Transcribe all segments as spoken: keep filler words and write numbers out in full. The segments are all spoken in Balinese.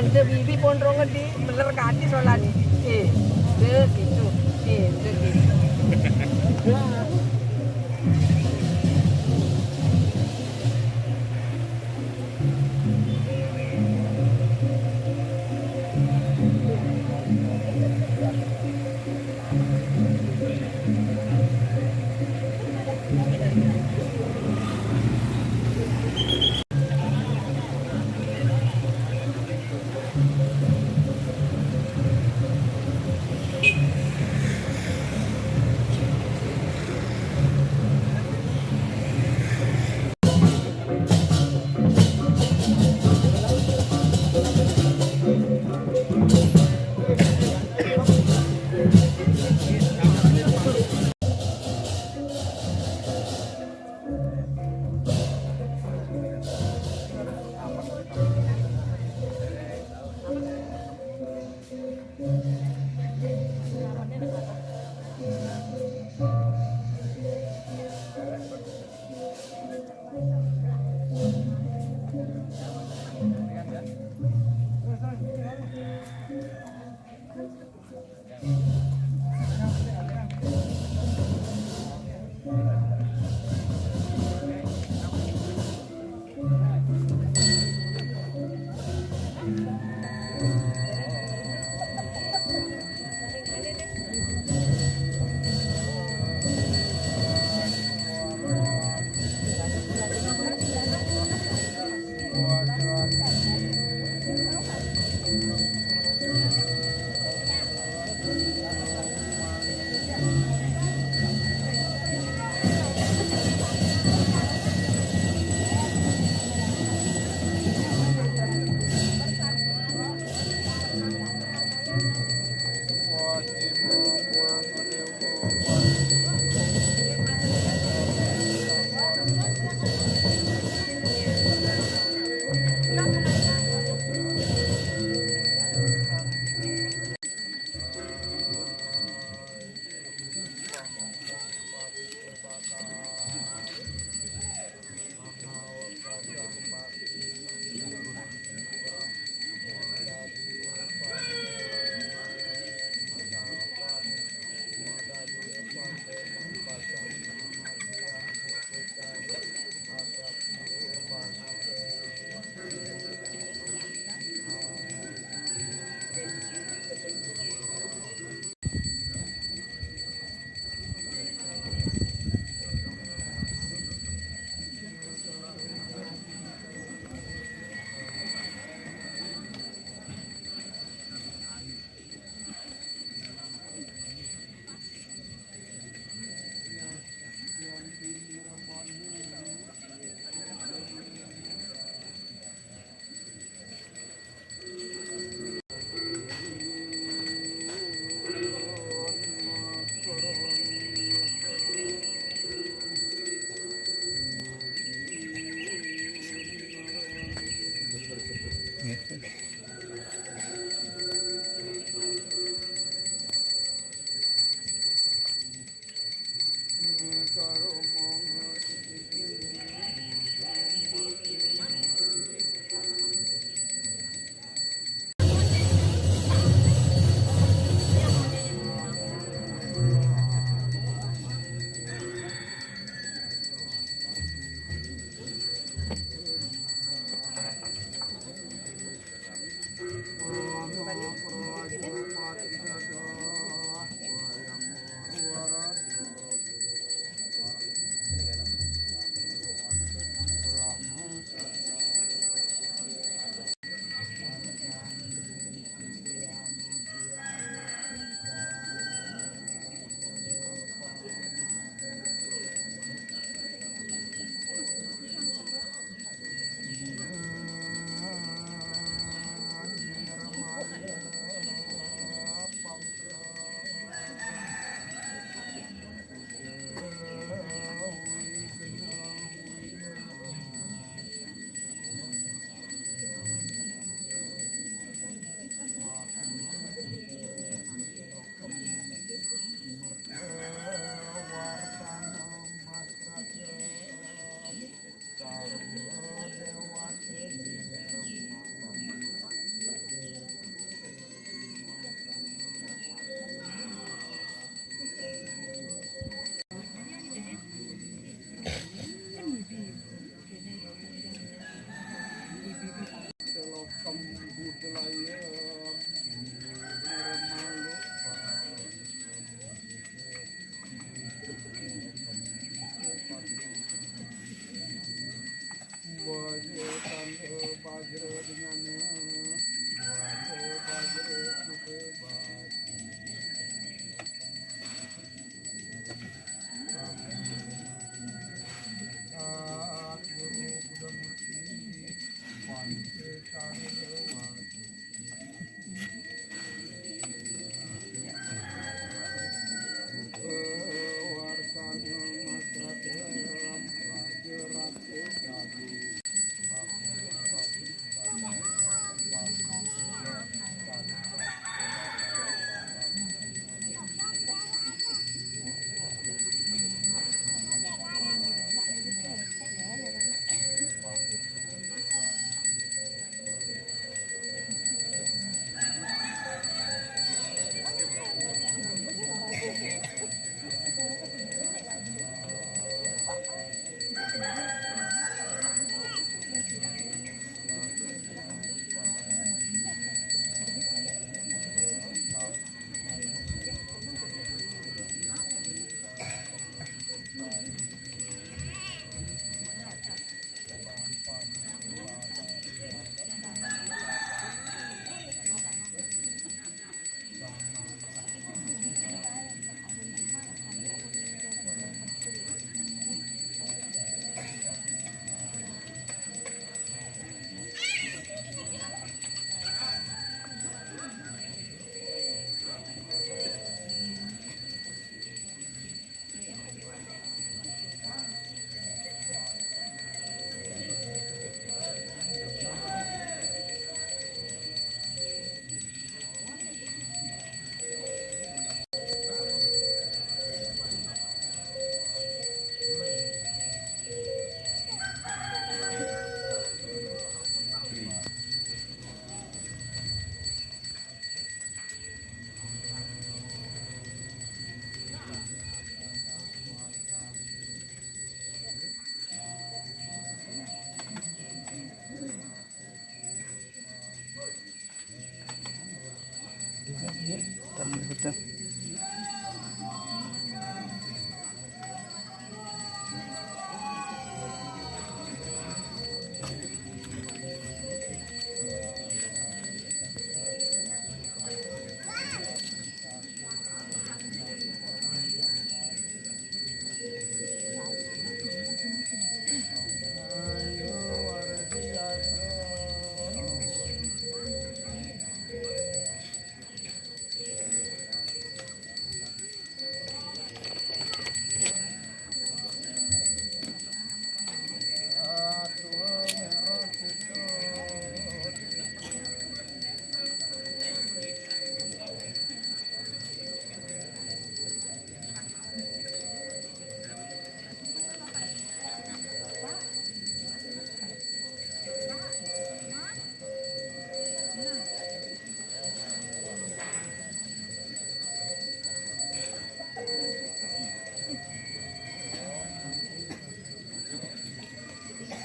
Dek bibi pondronge di meler kati solan. Eh, dek gitu. Eh, dek gitu.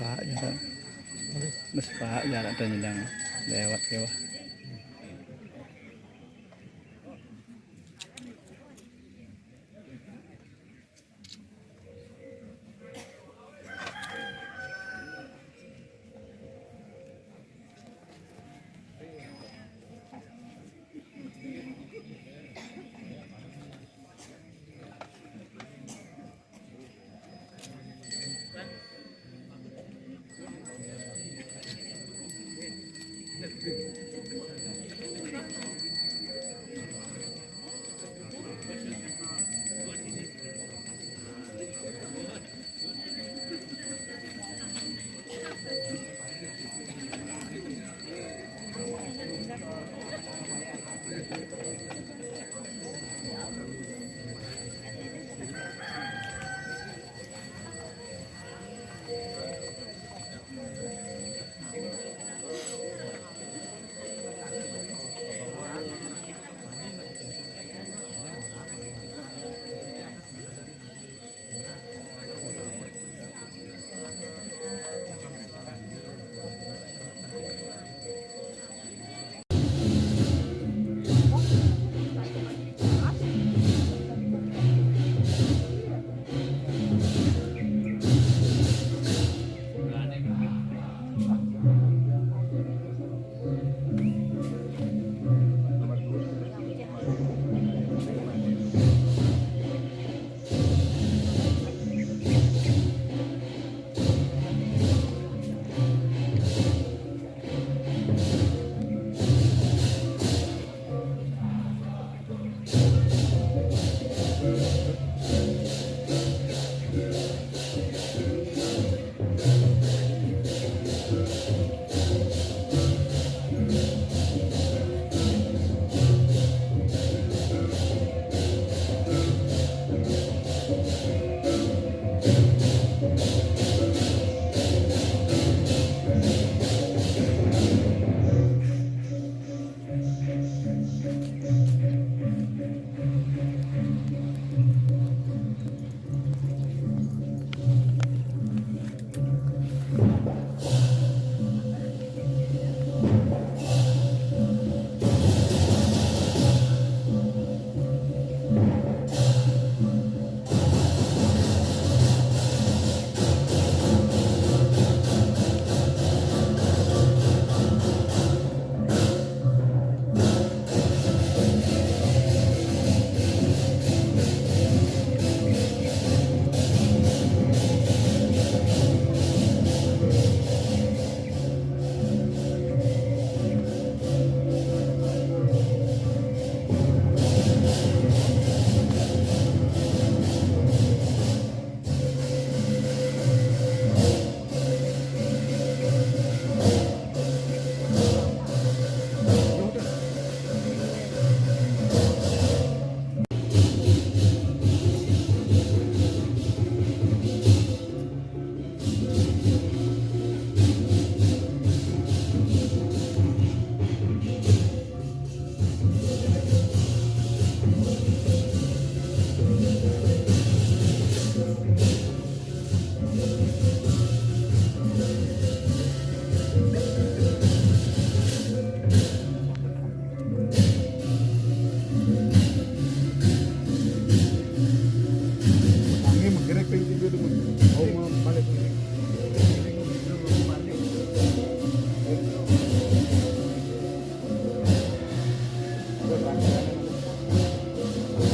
Pak jalan. Bes pak jalan tu nyedang lewat ke bawah.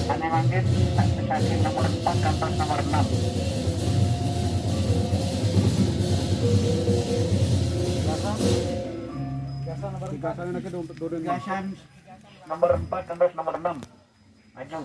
Kami manggil saksi nomor empat dan tas nomor enam. Gasan, gasan nomor empat. Gasan lagi dong, dong, dong. Gasan nomor empat dan tas nomor enam. Maju.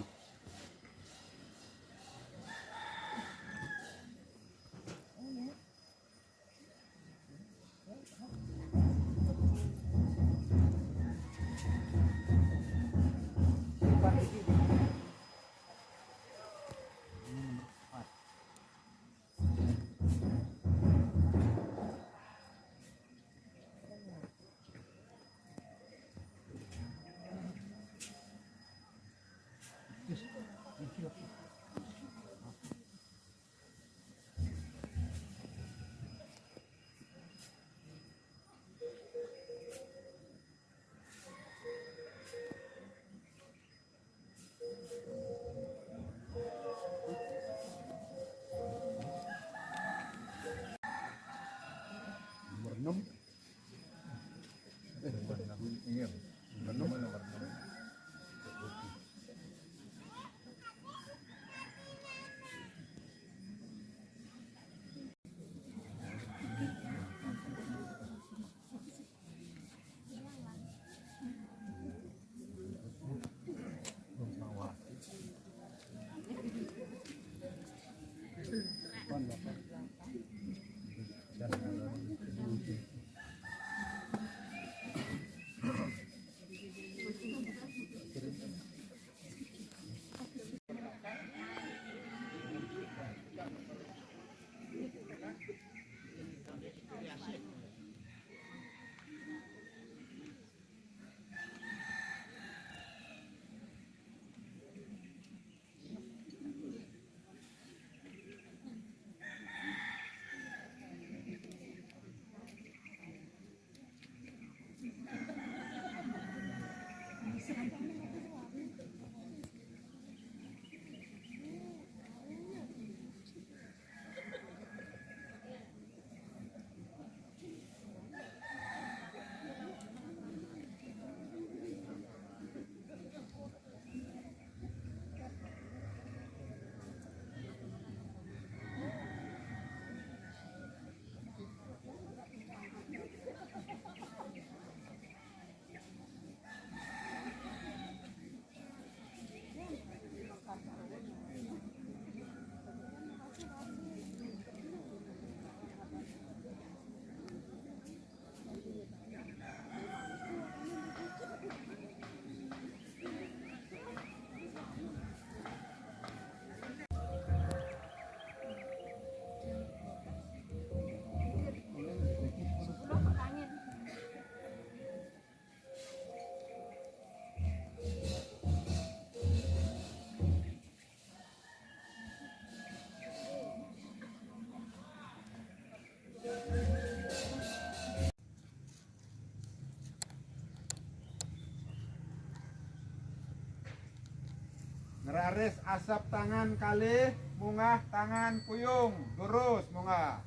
Ris asap tangan kalih, munggah tangan puyung, durus munggah.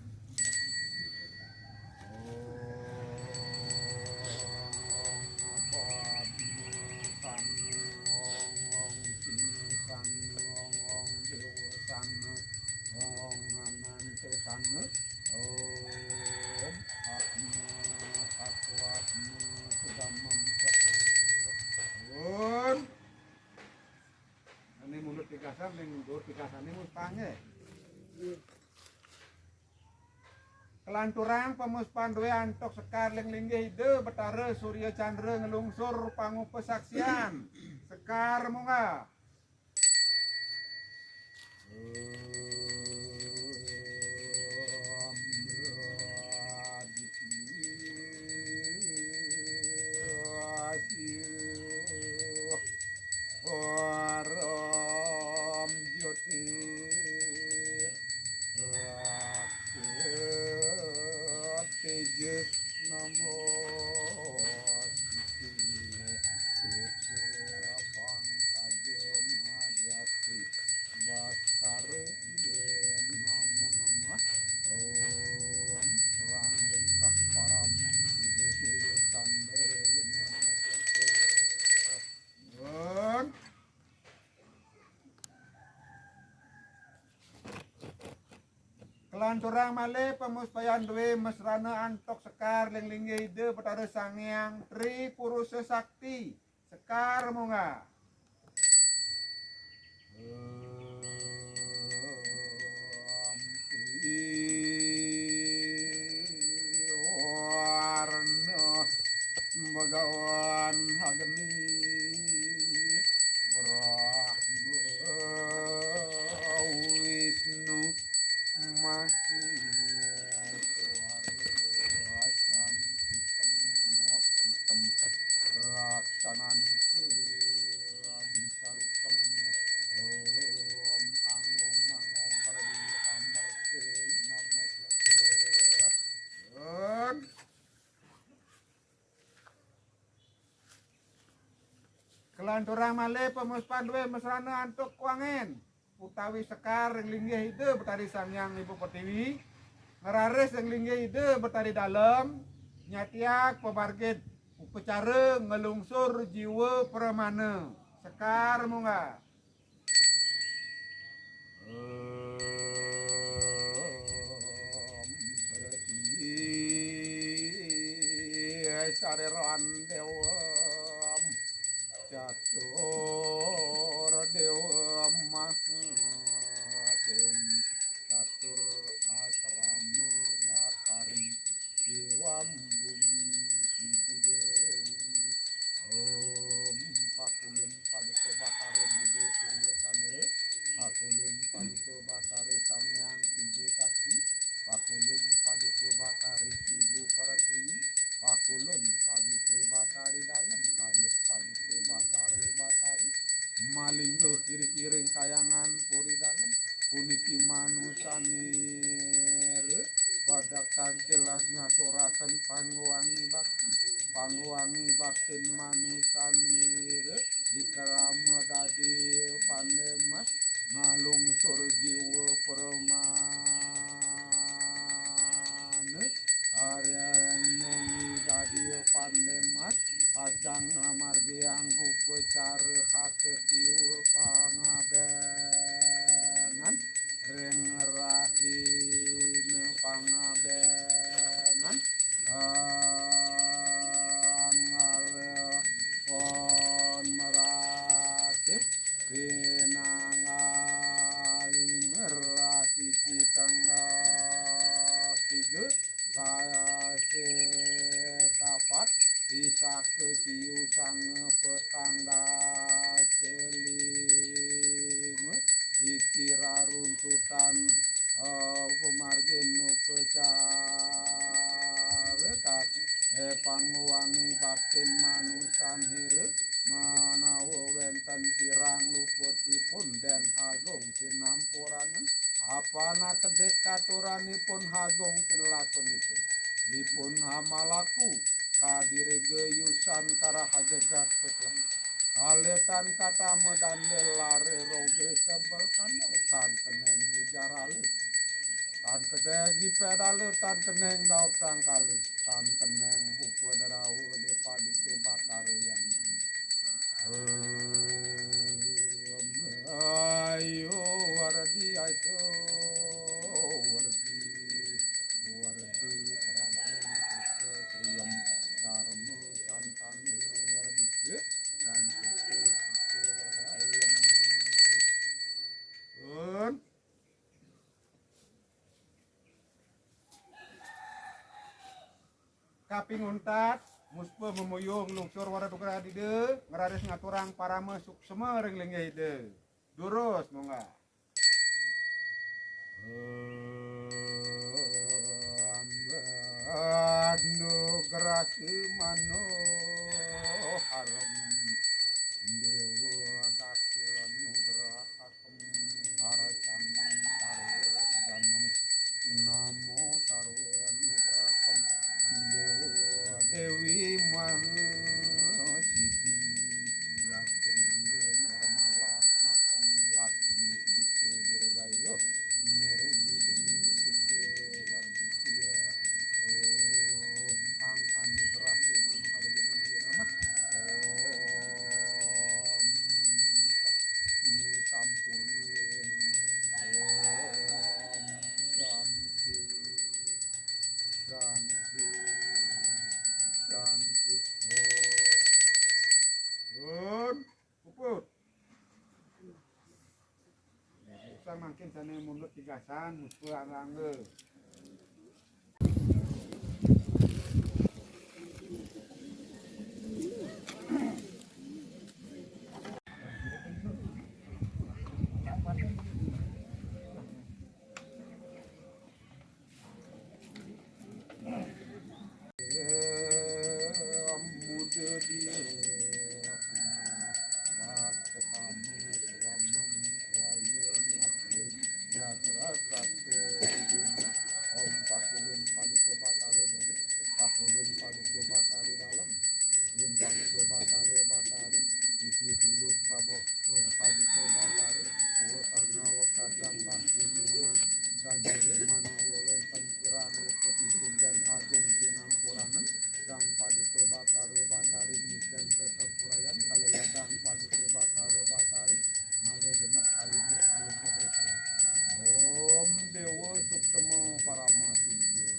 Om. Ini mundur tigasan, ning mundur tigasan ini muspangé. Kelanturang pemuspan dué antuk sekar ring linggih Ida Betara Surya Chandra ngelungsur pangupasaksian. Sekar munggah. Param Jyoti Raksasa Tejas Namo Siti Sita Pangkaja Madhyasti Baskara Namo Namah Om Rang Ringkah Param Ida Surya Chandra Namo Om. Kelanturang malih pamuspayan dué mesrana antuk sekar ring linggih Ida Betara Sang Hyang Tri Purusa Sakti. Sekar munggah. Warna Bhagawan Agni Brahma Wisnu Maheswara Santi Temo Hitam Raksananca Bisarukem Om Anggung Manggung Paradi Amarti Namo Om. Kelanturang malih pamuspan dué mesrana antuk kuangen utawi sekar ring linggih Ida Betari Sang Hyang Ibu Pertiwi, ngraris ring linggih Ida Betari Dalem, nyatiak pamargin upacara ngelungsur jiwa pramana. Sekar munggah. Om Sri Sariran Dewam Catur Dewam Mahadewam Catur Asrama Batari Dewam Bumi Ibu Dewi. Om Pakulun Paduka Batara Buddha Surya Chandra. Pakulun Paduka Batara Sang Hyang Tiga Sakti. Pakulun Paduka Batari Ibu Pertiwi. Pakulun Paduka Batari Dalem. Kalih Paduka Batari Batari. Malingga kiri-kiring kayangan puri dalem. Puniki manusanira padak tangkilah ngaturaken pangwangi bakti. Pangwangi baktin manusanira dikrama dadi pandemas ngalungsur jiwa pramana. Arya dadi pandemas pacang ngamargiang upacara haka siwa pangabenan ring rahina pangabenan angala pon merasih pinanggaling merasih tanggal tiga Sasé kapat, Pisaka siu sanga petang dasa lima, iki raruntutan, eh, pamargin upacara, eh, pangwangi baktin manusan hira, manawa wénten kirang luputipun dén agung sinampuranen, apana tedik katuranipun agung pinlakunipun. Ipun hamalaku kadirigayusan karaha jagat sekelang. Alih tan katama danda lara roga sebel kanda, tan keneng ujar alih. Tan keneng ipe dala, tan keneng daud sangkala, tan keneng pupa derawa de paduka Batara Hyang Nami. Om, ayo wardi, ayo wardi, wardi, Prabu Putra Triyam Dharma Santana wardi, dan Putra Putra Wardayam. Sun. Kaping untat, muspa mamuyung lungsur wara dugra Ida, ngraris ngaturang parama suksma ring linggih Ida. Durus, mongga. Anugrah manoharam Dewa Dasa anugrah Arsanam sarwa danem, namo sarwa anugraham Dewa Dewi Mahasidi, Yakinangga Nirmala Makem Lakmi Sudito Dirgayo Meru Widhi Sukya Warditya. Om Ang Anugrah Sumang Pada Jenama Jenama. Om Sampurna. Om Shanti, Shanti, Shanti. Om. Om. Puput. Sang mangkin sane mundut tigasan, musuh angga-angga. Om pakulun paduka Batara Batari dalem. Lun paduka Batara Batari, iki tulus pabok, oh, paduka Batari, oh, sarna wekasan bakti nirman, dan diri manawa wenten kirana putih dan agung pinampuranen, dang paduka Batara Batari ngicen sesepurayan, kaleladang paduka Batara Batari, malih genep aluh-aluh. Om Dewa Suksema Parama Sudya.